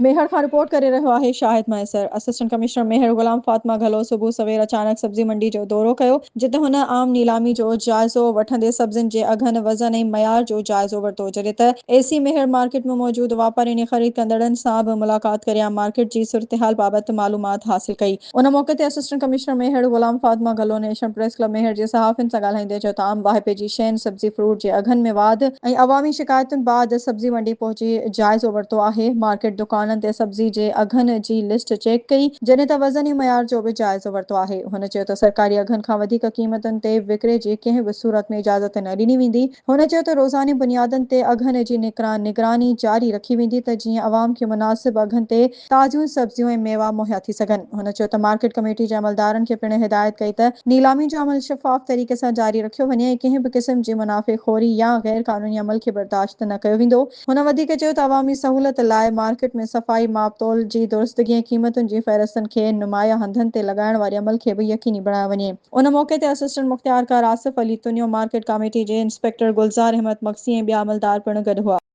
ميهڙ کان رپورٽ ڪري رهيو آهي شاهد مهيسر، اسسٽنٽ ڪمشنر ميهڙ غلام فاطمه گهلو صبح سوير اچانڪ سبزي منڊي جو دورو ڪيو جتي هن عام نيلامي جو جائزو وٺندي سبزين جي اگهن، وزن ۽ معيار جو جائزو ورتو جڏهن ته اي سي ميهڙ مارڪيٽ ۾ موجود واپارين ۽ خريد ڪندڙن سان به ملاقات ڪري عام مارڪيٽ جي صورتحال بابت معلومات حاصل ڪئي. ان موقعي تي assistant commissioner Mehar Ghulam Fatima Ghallo national press club Mehar جي صحافين سان ڳالهائيندي چيو ته عام واهپي جي شين سبزي فروٽ جي اگهن ۾ واڌ ۽ عوامي شڪايتن بعد سبزي منڊي پهچي جائزو ورتو آهي، مارڪيٽ دڪانن تي سبزي جي اگهن جي لسٽ چيڪ ڪئي جڏهن ته وزن ۽ معيار جو به جائزو ورتو آهي. هن چيو ته سرڪاري اگهن کان وڌيڪ قيمتن تي وڪري جي ڪنهن به صورت ۾ اجازت نه ڏني ويندي. هن چيو ته روزاني بنيادن تي اگهن جي نگراني جاري رکي ويندي ته جيئن عوام کي مناسب اگهن تي تازيون سبزيون ۽ ميوا مهيا ٿي سگهن. هن چيو ته مارڪيٽ ڪميٽي جي عملدارن کي پڻ هدايت ڪئي ته نيلامي جو عمل شفاف طريقي سان جاري رکيو وڃي ۽ ڪنهن به قسم جي منافعي خوري يا غير قانوني عمل کي برداشت نه ڪيو ويندو. هن وڌيڪ چيو ته عوامي سهولت لاء مارڪيٽ ۾ صفائي، ماپ تول جي درستگي ۽ قيمتن جي فهرستن کي نمايان هنڌن تي لڳائڻ واري عمل کي به يقيني بڻايو وڃي. ان موقعي تي اسسٽنٽ مختيارڪار آصف علي تنيو، مارڪيٽ ڪاميٽي جي انسپيڪٽر گلزار احمد مگسي ۽ ٻيا عملدار پڻ گڏ هئا.